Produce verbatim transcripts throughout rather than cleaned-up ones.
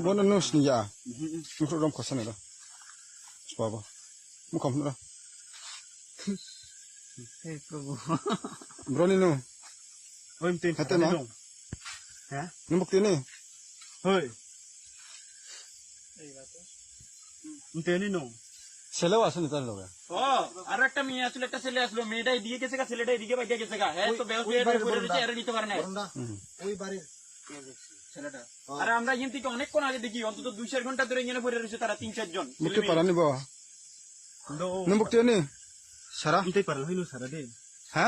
Mono nung sini ya. Nung rom khosani ro. Baba. Mukham nura. Hey, Prabhu. Broni nung. Oi, mtin. Hete ma? Nung. Ha? Nung bukti ni. Hoi. Mtin ni nung. Sele wa sini tan loge. ও, আর একটা মেয়ে আসলো, একটা ছেলে আসলো, মেয়েটা এদিকে গেছে গা, ছেলেটা এদিকে বাইরে গেছে গা। হ্যাঁ, ওই, তো বেহোশ ওই হয়ে বাড়ির পড়ে রয়েছে, বরন্দা। এরা নিতে পারে না। হুম। ওই বাড়ির। ছেলেটা। হ্যাঁ। আরে আমরা এখান থেকে অনেকক্ষণ আগে দেখি, অন্তত দুই চার ঘন্টা ধরে এখানে পড়ে রয়েছে তারা তিন চারজন, ছেলে মেয়ে। Bukti parani bo. Ndo. Nung bukti ni? Sara? Mtei parani hino sara de. Ha?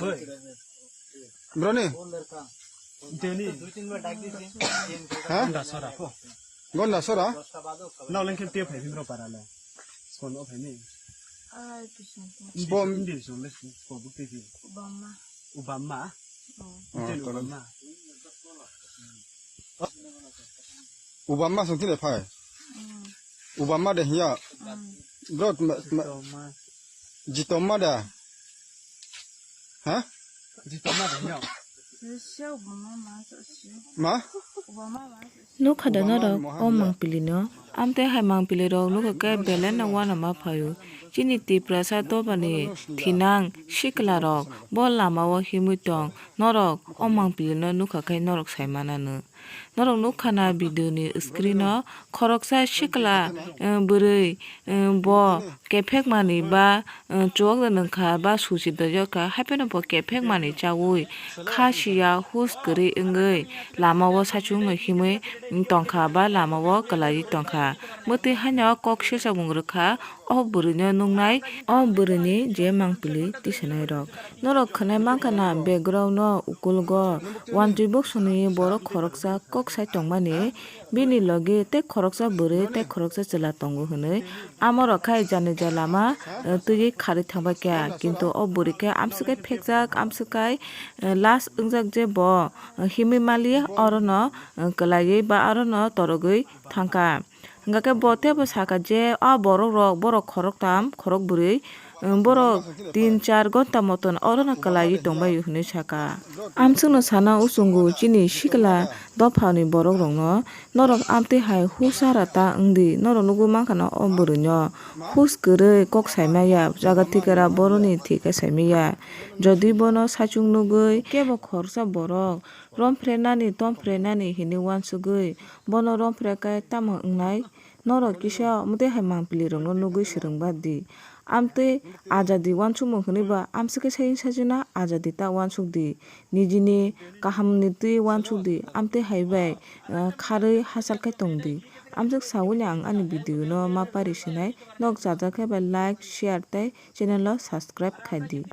Hoi. Broni? Mtei ni. Ha? Gonda sora ko. Gonda sora? Nao lengkhe te phai bro parale. Skon o phai ni. Ai, kisah. Bom. Indi song le sko bukti ji. Bom ma. Ubamma? Oh. Mtei ni ubamma. Ubamma song tile phai. Ubamma de hiya. Bro, ma, ma, Jitomma da. Ha? Jitomma da hiya. Ma? Nukha da norok o mangpili no. Amtwi hai mangpili rok nukha khe belai no uanama phaio. Chini Tiprasa dobani thinang sikla rok bo lama o himwi tong. Norok o mangpili no nukha khe norok sai mananw. Norok nukha na video ni screen o khoroksa sikla, eh, bwrwi, eh, bo kephek mani ba, eh, chuwak da nungkha ba susi dojak kha, haiphano bo kephek mani chawi kha siya hus kwrwi wngwi lama o sachung no himwi tongkha ba lama o kwlaiwi tongkha. Mwtwi haino kok sesa mung rwkha. O bwrwino nuknai, o bwrwini je mangpili tisanairok. Norok khwnai mankha na background-o ukulgo wantwi boksoni borok khoroksa kok sai tongmani. Bini logi tei khoroksa bwrwi tei khoroksa chwla tongo hwnwi. Amorok khai jani ja lama, eh, twiwi kharwi thangbai kha. Kintu o bwrwi khe amswk khai phekjak, amswk khai, eh, last wngjak je bo, eh, himwi maliya orono, eh, kwlaiwi ba orono torogwi thangkha. Hingkha khe bo teibo sakha je, a borok rok, borok khoroktham, khorok bwrwi, um, borok tin char gonta moton orono kwlaiwi tongbaio hinwi sakha. Amswkno sana uchungo chini sikla dophani borok rokno, norok amtwi hai husara ta wngdi, norok nugwi mankha na o bwrwino hus kwrwi kok saimaya, jaga thikera boroni thika saimaya. Jodi bono saichung nugwi kebo khoroksa borok, romphrenani, tomphrenani hinwi uansugwi bono romphre khe tamo wngnai? Norok kisa mwtwi hai mangpili rokno nugwi swrwng ba di. Amtwi ajadi uansukmung hwnwi ba amswk khe sayung sajwkna ajadi ta uansuk di. Nijini kahamni twi uansuk di. Amtwi hai bai, eh, kharwi hachal khe tong di. Amswk saui le ang ani video no ma pari sinai. Nok chajak khe bai like, share tei channel o subscribe khai di.